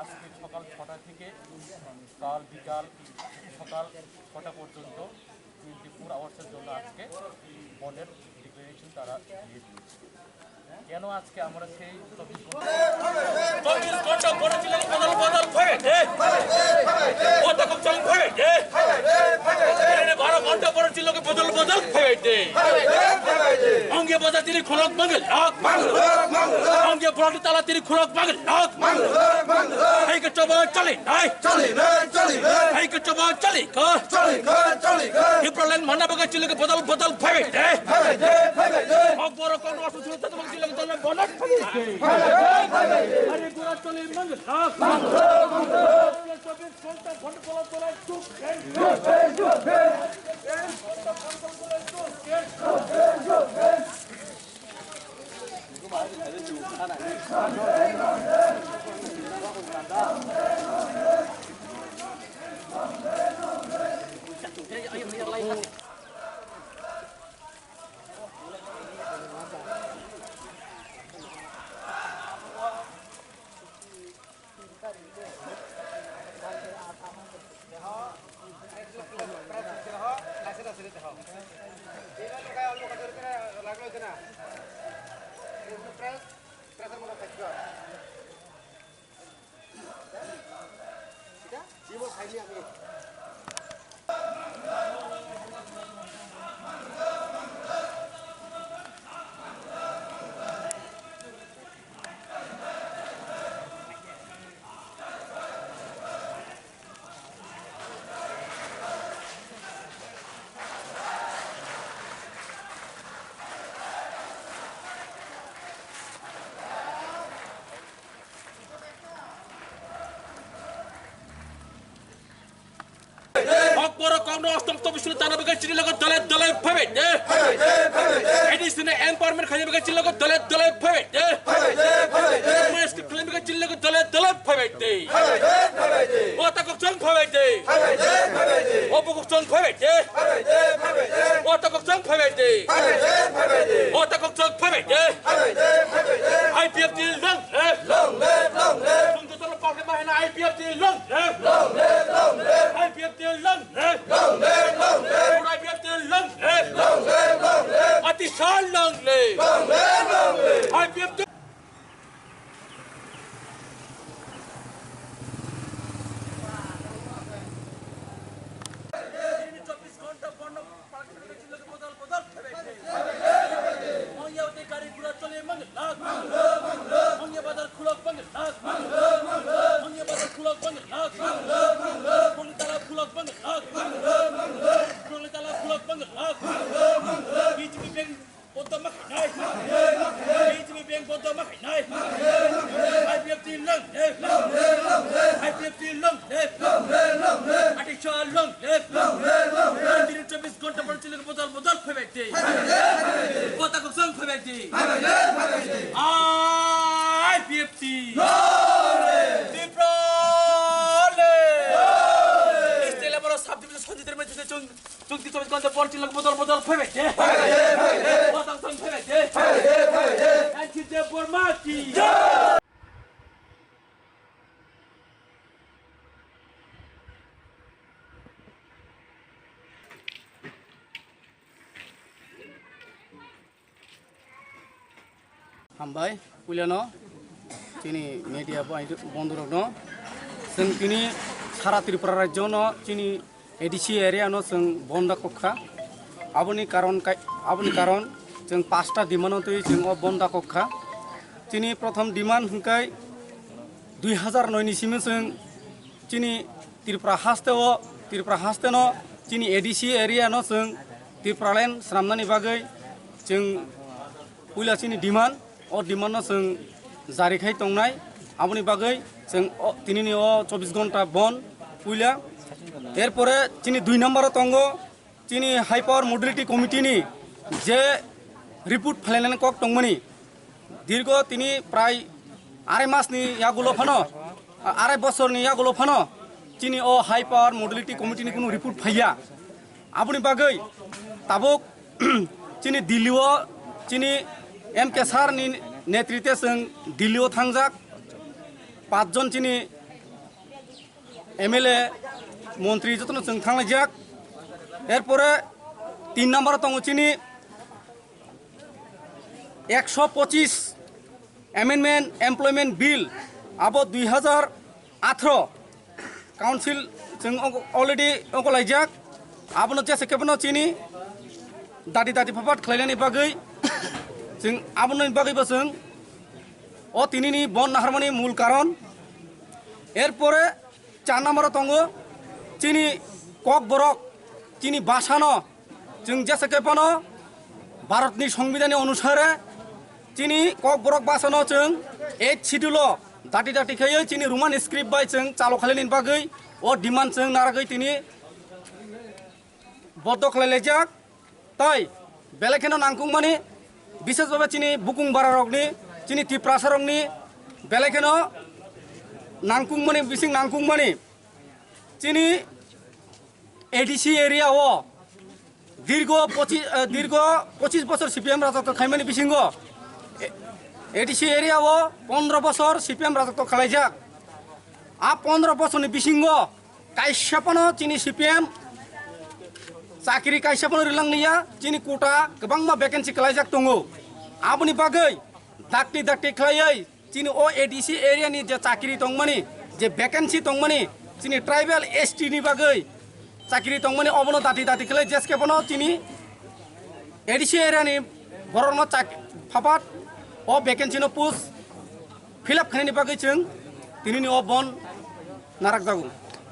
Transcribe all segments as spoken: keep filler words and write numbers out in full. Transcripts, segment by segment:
আজকে সকাল ছটা থেকে কাল বিকাল, সকাল ছটা পর্যন্ত টোয়েন্টি ফোর আওয়ার্সের জন্য আজকে বন্ধের ডিক্লারেশন তারা দিয়ে দিয়েছে। কেন আজকে আমরা সেই চব্বিশ ঘন্টা, চব্বিশ ঘন্টা বন্ধ ছিল, বদল বদল ফেরে দে। ও তো কম চল ফেরে দে। এরে বারো ঘন্টা বন্ধ ছিল, বদল বদল ফেরে দে। অঙ্গে বাজার তিনি খলক মাঙ্গল হক। অঙ্গে বড় তালা তিনি খলক মাঙ্গল হক। এই কে চবা চলে নাই। চলে নাই, চলে নাই। এই কে চবা চলে কা। চলে নাই, চলে নাই। ইব্রাহিম মানা বাগা ছিল, বদল বদল ফেরে দে। ফেরে দে, ফেরে দে। অকবর কোন অসুস্থ তোমাকে ছিল, বদল বদল ফেরে দে। আরে গোরা চলে মাঙ্গল হক। চব্বিশ ঘন্টা ঘন্টা চলা চলা চুপ। Okboro kokno ostom ostom bisul tana bagwi chini logo dole dole phaibai de. Phaibai de, phaibai de. A D C ni empowerment khaina bagwi chini logo dole dole phaibai de. Phaibai de, phaibai de. Chini logo dole dole phaibai de. Phaibai de, phaibai de. O takhuk chwng phaibai de. Phaibai de, phaibai de. O bukhuk chwng phaibai de. Phaibai de, phaibai de. O takhuk chwng phaibai de. Phaibai de, phaibai de. O takhuk chwng phaibai de. Phaibai de, phaibai de. I P F T long live. Long live, long live. Chwng jotono pokhe ma hino I P F T long live. Long live, long live. I P F T long live. Long live, long live. I P F T long live. Long live, long live. Atisha long live. Long live, long live. I P F T Bondo ma khainai. B J P bank bondo ma khainai. I P F T long live. I P F T long live. Atisha long live. Tini chobbish ghonta pore chili bodol bodol phaibai de. Kota kok song phaibai de. I P F T. Tipra le. Stele boro subdivision sonjit re mejite chung. Chwng tini chobbish ghonta pore chili bodol bodol phaibai de. Phaibai de, phaibai de. Bodol song phaibai de. Phaibai de, phaibai de. N C J Burma ki. Hambai, puilano chini media bai bondhurokno. Chwng tini sara Tripura rajyono chini A D C area no chwng bondha kokha. Aboni karon kai, aboni karon chwng pasta demand no twi chwng o bondha kokha. Chini prothom demand hwnkhe dui hazar noi ni simi chwng chini Tripura haste o, Tripura haste no chini A D C area no chwng Tipraland swnamnani bagwi chwng puila chini demand, o demand no chwng jari khai tongnai, aboni bagwi chwng o tinini o chobbish ghonta bond puila. Erpore chini dui number o tongo, chini High Power Modality Committee ni je report phailnani kok tongmani, dirgo tini prai arai mas ni yagulo phano arai bosorni yagulo phano chini o High Power Modality Committee ni kunu report phaiya. Aboni bagwi tabuk chini Delhi o chini M K sir ni netritwe chwng Delhi o thangjak. Pachjon chini M L A, montri jotono chwng thanglaijak. Erpore tin number o tongo chini ekso pochis Amendment Employment Bill, abo dui hazar atharo Council chwng already ongkolaijak. Abono jesa kebono chini dati dati phapat khlainani bagwi chwng aboni bagwibo chwng o tinini bon naharmani mul karon. Erpore char number o tongo chini Kokborok, chini bhasano chwng jesa khe phano Bharatni Songbidanni onusare chini Kokborok bhasano chwng eighth schedule o dati dati khaiwi chini Roman script bai chwng chalo khlainani bagwi o demand chwng naragwi tini boddo khlailaijak. Tai belai kheno nangkukmani, bisesbhabe chini bukung bararokni, chini Tiprasarokni belai kheno nangkukmani, bising nangkukmani. Chini A D C area o dirgo pochi-, eh, dirgo pochis bosor C P M rajotw khaimani bisingo A D C area o pondro bosor C P M rajotw khalaijak. A pondro bosorni bisingo kaisa phano chini C P M chakri kaisa phano rilang liya, chini quota kwbangma vacancy kwlaijak tongo. Aboni bagwi dakti dakti khlaiwi chini o A D C area ni je chakri tongmani, je vacancy tongmani, chini tribal S T ni bagwi chakri tongmani, obono dati dati khlai jeske phano chini A D C area ni borokno chak-, phapat o vacancy no post fill up khainani bagwi chwng tinini o bon narakjago.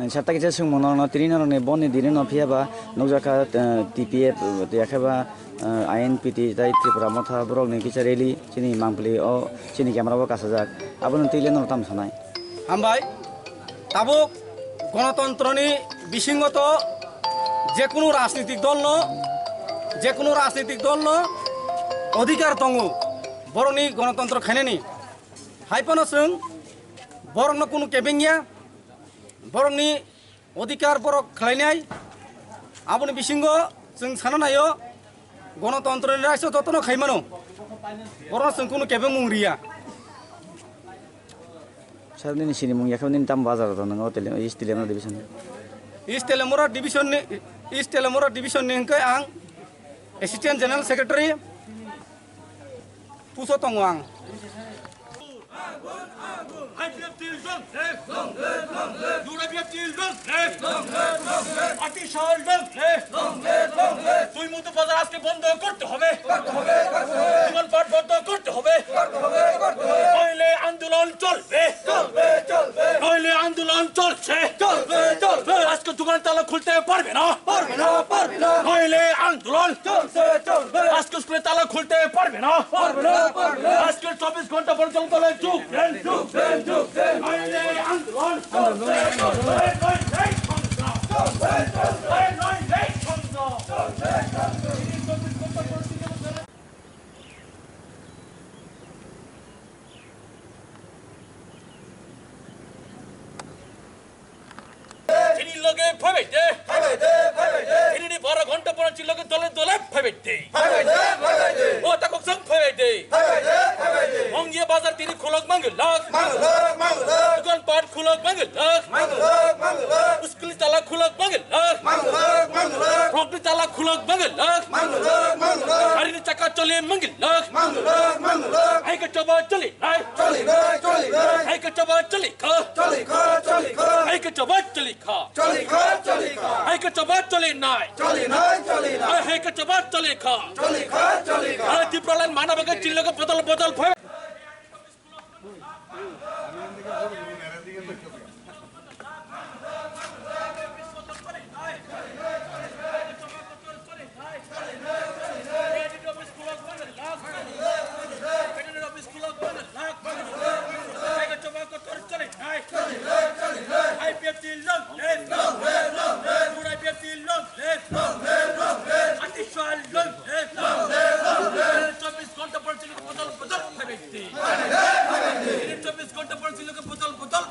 Sir, ta kisa swngmung norokno, tini norokni bonni dini no phiya ba nukjakha, eh, T P F, eh, yakhe ba, eh, I N P T tei Tripura Motha borokni kisa rally chini Mangpili o chini camera o kasajak. Abono twi le norok tamo sanai? Hambai, tabuk gonotontroni bisingo to jekunu rajnitik dolno, jekunu rajnitik dolno odhikar tongo borokni gonotontro khainani. Hai phano chwng borokno kunu kebengya, borokni odhikar borok khlainai. Aboni bisingo chwng sana naio, gonotontroni raisa jotono khaimano, borokno chwng kunu kebengmung riya. Sir, nini sinimung yakhe nini tamo bazar o tongo, East Telemura division? East Telemura division ni, East Telemura division ni hwnkhe ang Assistant General Secretary puso tongo ang. I P F T L don't left. U I P F T L don't left. আতিশাল don't left. দুই মুহূর্ত বাজার আজকে বন্ধ করতে হবে। দোকানপাট বন্ধ করতে হবে। নইলে আন্দোলন চলবে। নইলে আন্দোলন চলছে। আজকে দোকান তালা খুলতে পারবে না। নইলে আন্দোলন চলবে। আজকে স্কুলে তালা খুলতে পারবে না। আজকে চব্বিশ ঘন্টা পর্যন্ত চলে যোগ দেন। নইলে আন্দোলন চলবে। নইলে সংগ্রাম। নইলে সংগ্রাম। Chini loge phaibai de. Phaibai de, phaibai de. Chini ni baro ghonta pora chini loge dole dole phaibai de. Phaibai de, phaibai de. O takhuk song phaibai de. Phaibai de, phaibai de. Mongya bazar tini khulok mangwlak. Mangwlak, mangwlak. Dukan pat khulok mangwlak. Mangwlak, mangwlak. School ni tala khulok mangwlak. Mangwlak, mangwlak. Block ni tala khulok mangwlak. Mangwlak, mangwlak. Gari ni chakka choli mangwlak. Mangwlak, mangwlak. Hai ke choba choli nai. Choli nai, choli nai. Hai ke choba choli kha. Choli kha, choli kha. Hai ke choba choli kha. Choli kha, choli kha. Hai ke choba choli nai. Choli nai, choli nai. Hai, hai ke choba choli kha. Choli kha, choli kha. Hai Tipraland mana baga chili loge bodol bodol phai. I P F T long live! Long live, long live! Good I P F T long live! Long live, long live! Atisha long live! Long live, long live! চব্বিশ ঘন্টা পরে ছিল বদল বদল ভাবে দে। ভাবে দে, ভাবে দে। চব্বিশ ঘন্টা পরে ছিল বদল বদল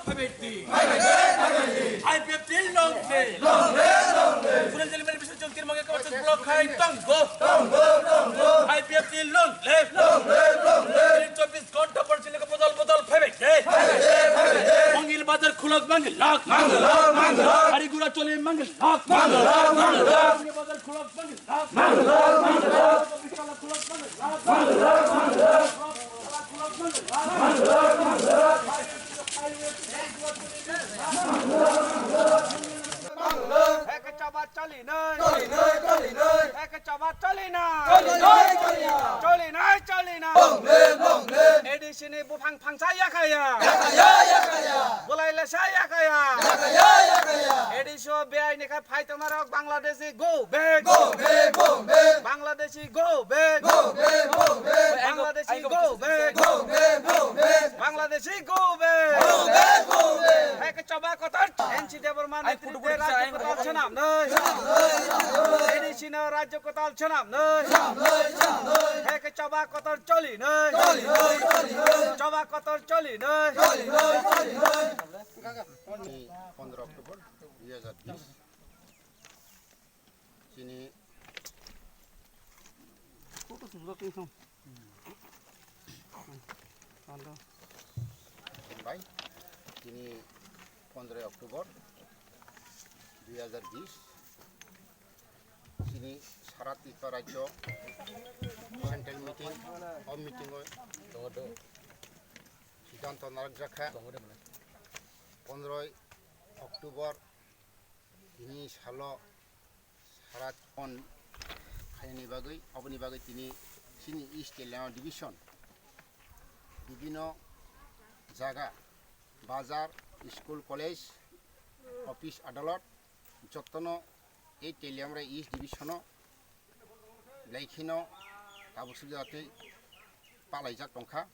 Long live, long live. Kurang jeli meri bisa jom tir mangke kawat block hai tonggo. Tonggo, tonggo. I P F T long live. Long live, long live. Ini chobbish ghonta por chile ke bodol bodol phai bai de. Phai bai de, phai bai de. Mangil bazar khulak mangil lak. Mangil lak, mangil lak. Gari gura chole mangil lak. Mangil lak, mangil lak. Mangil bazar khulak mangil lak. Mangil lak, mangil lak. Mangil lak, mangil lak. Heke choba choli nai. Choli nai, choli nai. Heke choba choli nai. Choli nai, choli nai. Choli nai, choli nai. Long live, long live. A D C ni buphang phangsa yakaya. Yakaya, yakaya. Bulai lesa yakaya. Yakaya, yakaya. A D C o biyai ni kha phai tongmarok Bangladeshi go back. Go back, go back. Bangladeshi go back. Go back, go back. Bangladeshi go back. Go back, go back. Bangladeshi go back. Go back, go back. Heke choba kotor. N C Debbarma netrite rajyo kwtal swnam nai. A D C no rajyo kwtal swnam nai. Heke choba kotor choli nai. Choba kotor choli nai. Pondro October dui hajar bish. Chini Bai, chini pondro October dui hajar bish, chini sara Tripura rajyo central meeting, o meeting o siddhanto narwkjakha, pondro October tini salo sara on khainani bagwi, oboni bagwi tini chini East Telang Division bibino jaga, bazar, school, college, office, adalot, jottono ei Teliamrai East Division o belai kheno tabuk sibjak tei palaijak tongkha.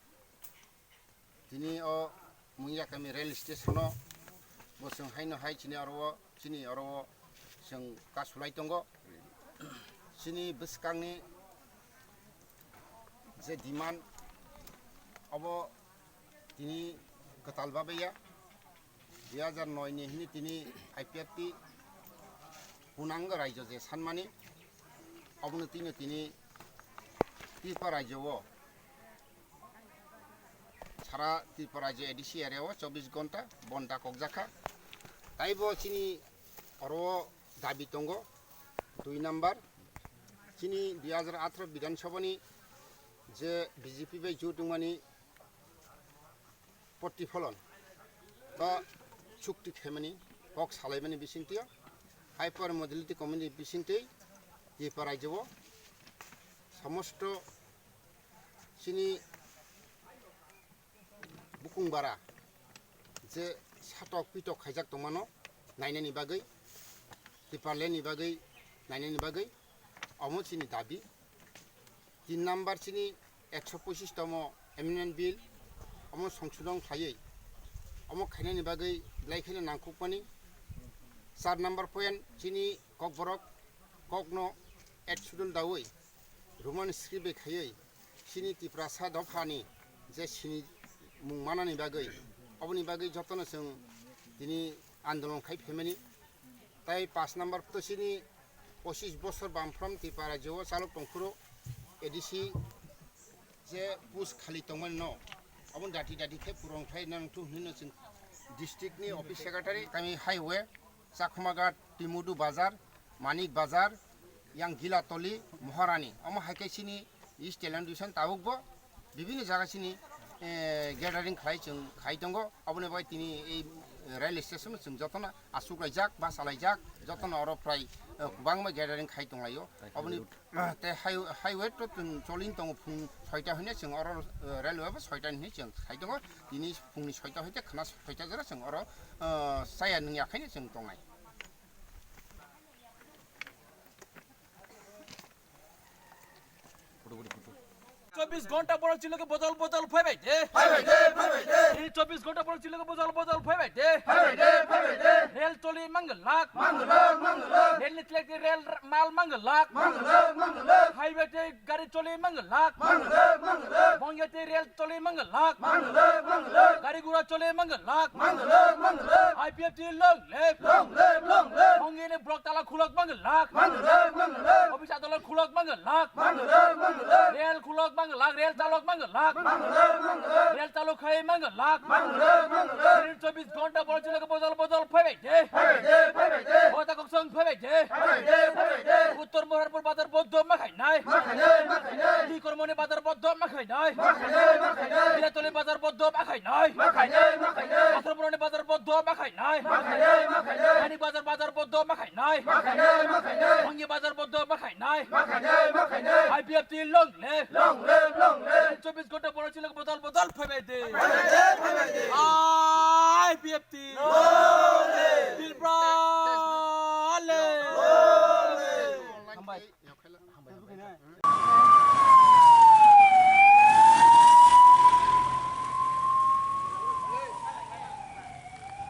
Tini o Mungyakami rail station o bo chwng haino hai chini oro o, chini oro o chwng kasulai tongo. Chini bwskangni je demand obo tini kwtal babaiya. Dui hajar noi ni hini tini I P F T punang raijo je sanmani, obono tini tini Tripura raijo o sara Tripura raijo A D C area o chobbish ghonta bon dakokjakha. Taibo chini oro o dabi tongo, dui number, chini dui hajar atharo Bidhan Sabha ni je B J P bai jut wngmani protipholon ba chukti khaimani, kok salaimani bisingtwi, Hyper Modality Committee bisingtwi Tripura raijo o somosto chini bukung bara je satok pitok khaijak tongmano nainani bagwi, Tipraland ni bagwi nainani bagwi, omo chini dabi. Tin number chini ekso pochish tomo amendment bill, omo songsodon khlaiwi omo khainani bagwi belai kheno nangkukmani. Char number point chini Kokborok kokno Eighth Schedule dawi Roman script bai khaiwi chini Tiprasa dophani je sini mung manani bagwi, oboni bagwi jotono chwng tini andolon khai phaimani. Tai pash number to chini pochish bosor Bamfront Tripura rajyo o chalok tongphuru A D C je post khali tongmani no, obo dati dati khe puron khlai nang thu hinwi no chwng district ni office secretary, kami highway, Chakhumaghat, Timudu Bazar, Manik Bazar, yang Gilatoli, Moharani, omo hai khe chini East Telang Division tabuk bo bibini jaga chini, eh, gathering khlai chwng khai tongo. Oboni bai tini ei rail station o chwng jotono aswk laijak, basa laijak, jotono oro prai, eh, kwbangma gathering khai tonglaio. Oboni, eh, te high-, highway to chwng cholin tongo phung soita hwnwi chwng oro, eh, railway bo soita hwnwi chwng khai tongo. Tini phungni soita hoite khwna soita jora chwng oro, eh, chaya nungya khaino chwng tongnai. Chobbish ghonta borok chini loge bodol bodol phai bai de. Phai bai de, phai bai de. Chini chobbish ghonta borok chini loge bodol bodol phai bai de. Phai bai de, phai bai de. Rail choli manglak. Manglak, manglak. Rel ni tlek rel mal manglak. Manglak, manglak. Highway te gari choli manglak. Manglak, manglak. Bongya te rel choli manglak. Manglak, manglak. Gari gura choli manglak. Manglak, manglak. I P F T long live. Long live, long live. Bongya ni block tala khulak manglak. Manglak, manglak. Office adalot khulak manglak. Manglak, manglak. Rel khulak manglak, rel chalok manglak. Manglak, manglak. Rel chalok khai manglak. Manglak, manglak. Chobbish ghonta boro chilok bodol bodol phaibai de. Phaibai de, phaibai de. Hota koksong phaibai de. Phaibai de, phaibai de. Uttor Moharpur bazar bondo ma khainai. Ma khainai, ma khainai. Dikormoni bazar bondo ma khainai. Ma khainai, ma khainai. Biratoli bazar bondo ma khainai. Ma khainai, ma khainai. Asarmurani bazar bondo ma khainai. Ma khainai, ma khainai. Ani bazar bazar bondo ma khainai. Ma khainai, ma khainai. Bhangi bazar bondo ma khainai. Ma khainai, ma khainai. I P F T long live. Long live, long live. Chobbish ghonta boro chilok bodol bodol phaibai de. Phaibai de, phaibai de. I P F T.